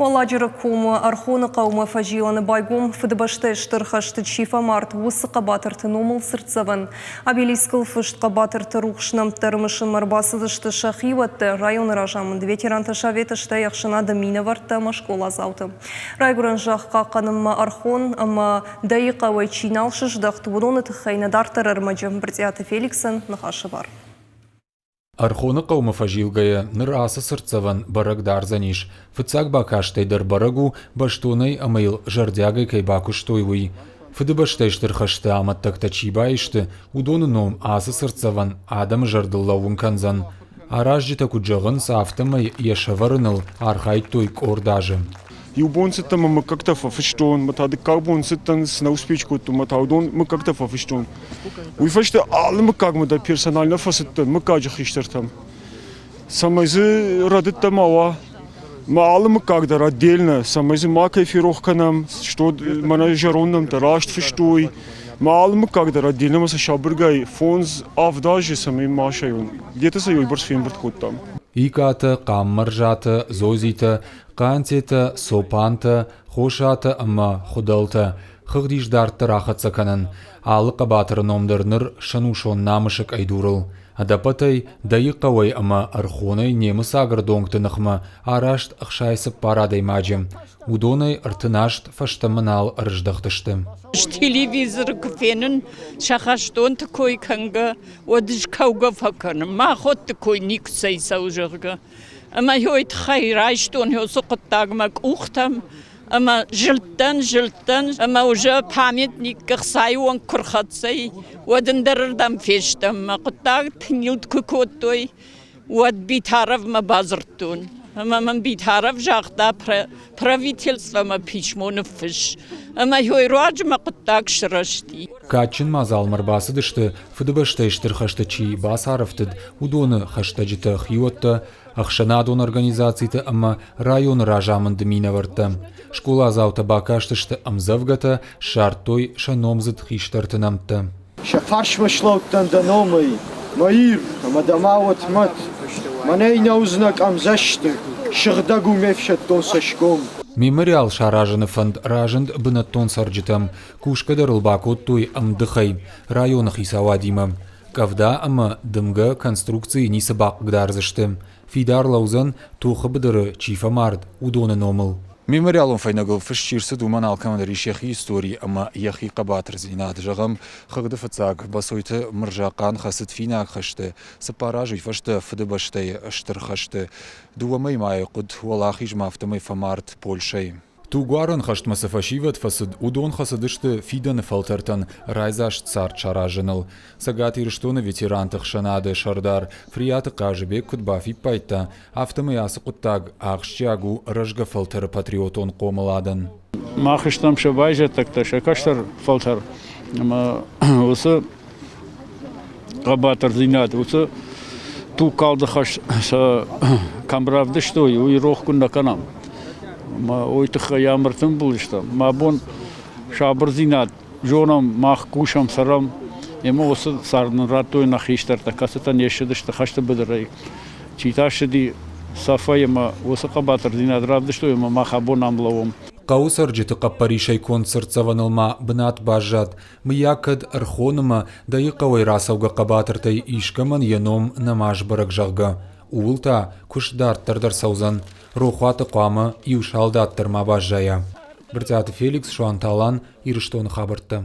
Уӕлладжыры комы Ӕрхоны хъӕумӕ фӕзилӕны байгом Фыдыбӕстӕйы Стыр хӕсты чи фӕмард, уыцы хъӕбатырты номыл цыртдзӕвӕн. Обелискыл фыст хъӕбатырты рухс нӕмттӕ ӕрымысынмӕ ӕрбацыдысты сӕ хиуӕттӕ, районы разамынд, ветеранты советы, стӕй ӕхсӕнады минӕвӕрттӕ ӕмӕ скъоладзауты. Райгуырӕн зӕхх хъахъхъӕнынмӕ Ӕрхон ӕмӕ Дӕйы хъӕуӕй чи нал сыздӕхт, уыдоны тыххӕй нӕ дарддӕр ӕрмӕджы Брытъиаты Феликсӕн ныхасы бар. Ӕрхоны хъӕумӕ фӕзилгӕйӕ ныр ацы цыртдзӕвӕн бӕрӕг дардзӕнис. Фыццаг бакастӕй дӕр бӕрӕг у, бӕстонӕй ӕмӕ йыл зӕрдиагӕй кӕй бакуыстой, уый. Фыдыбӕстӕйы Стыр хӕсты амӕттӕгтӕ чи баисты, уыдоны ном ацы цыртдзӕвӕн адӕмы зӕрдыл лӕууын кӕндзӕн. Аразджытӕ куыд зӕгъынц, афтӕмӕй йӕ сӕвӕрыныл архайдтой къорд азы. Иу бон цыдтӕн мӕ мыггӕгтӕ фӕфыстон, мӕ та дыккаг бон цыдтӕн, цы нӕ успеть кодтон, мӕ та уыдон мыггӕгтӕ фӕфыстон. Уый фӕстӕ алы мыггагмӕ дӕр персонально фӕцыдтӕн мыггаджы хистӕртӕм, цӕмӕй дзы рӕдыдтӕ ма уа. Мӕ алы мыггаг дӕр отдельно, цӕмӕй дзы макӕй ферох кӕнӕм, что мӕнӕ зӕронд нӕмттӕ раст фыстой. Мӕ алы мыггаг дӕр отдельно мӕ сӕ сабыргай фондз-авд азы цӕмӕй ма сайон. Где-то сӕ уыйбӕрц фембырд кодтам. Икъатӕ, Хъаммӕрзатӕ, Зозитӕ, Хъантетӕ, Цопантӕ, Хосатӕ ӕмӕ Хуыдӕлтӕ хыгъд ис дарддӕр ахӕццӕ кӕнӕн. Алы хъӕбатыры ном дӕр ныр сӕнусон намысы къӕйдурыл. Ӕдӕппӕтӕй Дӕйыхъӕуӕй ӕмӕ Ӕрхонӕй немыцаг ӕрдонгты ныхмӕ арӕзт 64 адӕймаджы. Уыдонӕй 38 фӕстӕмӕ нал ӕрыздӕхтысты. Телевизоры куы фенын сӕ хӕстонты кой кӕнгӕ, уӕд ӕз кӕугӕ фӕкӕнын. Махуӕтты кой никуыцӕй цӕуы, зӕгъгӕ. Ӕмӕ уый тыххӕй райстон уыцы хъуыддаг мӕ къухтӕм ӕмӕ зылдтӕн, зылдтӕн ӕмӕ уже памятник ӕхцайы онг куы рхӕццӕ и, уӕд ӕндӕрырдӕм фестӕм. Мӕ хъуыддаг тынг куы кодтой, уӕд Битаровмӕ бадзырдтон. Ӕмӕ мын Битаров загъта, правительствомӕ письмо ныффысс. Ӕмӕ уый руаджы мӕ хъуыддаг сырӕзти. Кадджын мадзалмӕ ӕрбацыдысты Фыдыбӕстӕйы Стыр хӕсты чи бацарӕфтыд, уыдоны хӕстӕджытӕ, хиуӕттӕ, ӕхсӕнадон организациты ӕмӕ районы разамынды минӕвӕрттӕ. Скъоладзаутӕ бакастысты ӕмдзӕвгӕтӕ, ссардтой сӕ номдзыд хистӕрты нӕмттӕ. Сӕ фарсмӕ слӕудтӕн дӕ номӕй, мӕ Ир, ӕмӕ дӕ ма уӕд мӕт. Мӕнӕй нӕ уыдзынӕ къӕмдзӕстыг, сыгъдӕг у ме фсӕддон цӕсгом. Мемориал саразыны фӕнд разынд бынӕттон цӕрджытӕм. Кусгӕ дӕр ыл бакодтой ӕмдыхӕй районы хицауадимӕ. Къӕвда ӕмӕ дымгӕ конструкцийы ницы бахъыгдардзысты. Фидар лӕудзӕн, тохы быдыры чи фӕмард, уыдоны номыл. Мемориалон фӕйнӕгыл фыст чи рцыд, уымӕн алкӕмӕн дӕр ис йӕхи истори ӕмӕ йӕхи хъӕбатырдзинад. Зӕгъӕм, хыгъды фыццаг Басойты Мырзахъан хӕцыд финаг хӕсты, цыппар азы уый фӕстӕ Фыдыбӕстӕйы Стыр хӕсты. Дыууӕ мӕйы ма йӕ хъуыд Уӕлахизмӕ, афтӕмӕй фӕмард Польшӕйы. Тугуарӕн хӕстмӕ цы фӕсивӕд фӕцыд, уыдон хӕцыдысты фидӕны фӕлтӕртӕн райдзаст цард саразыныл. Цӕгат Ирыстоны ветеранты ӕхсӕнады сӕрдар Фриаты Хъазыбег куыд бафиппайдта, афтӕмӕй ацы хъуыддаг ахсджиаг у рӕзгӕ фӕлтӕры патриотон хъомыладӕн. Мах стӕм сӕ байзӕддӕгтӕ, сӕ кӕстӕр фӕлтӕр ӕмӕ уыцы хъӕбатырдзинад, уыцы тугкалды хӕс сӕ кӕм равдыстой, уый рох куы нӕ кӕнӕм. Ӕмӕ уый тыххӕй ам ӕртымбыл стӕм. Мӕ бон сабырдзинад зонӕм, мах кусӕм, цӕрӕм. Ӕмӕ уыцы цард нын радтой нӕ хистӕртӕ, кӕцытӕ не ссыдысты хӕсты быдырӕй. Чи та ссыди Сафайы ӕмӕ уыцы хъӕбатырдзинад равдыстой ӕмӕ мах абон ам лӕууӕм. Хъӕуы цӕрджыты хъӕппӕрисӕй конд цыртдзӕвӕныл ма бынат баззад. Мыййаг кӕд Ӕрхонымӕ Дӕйыхъӕуӕй рацӕугӕ хъӕбатыртӕй искӕмӕн йӕ ном нӕма сбӕрӕг, зӕгъгӕ, ууыл та куыст дарддӕр дӕр цӕудзӕн. Рохуаты хъуамӕ иу салдат дӕр ма баззайа. Брытъиаты Феликс, Суанты Алан, Ирыстоны хабӕрттӕ.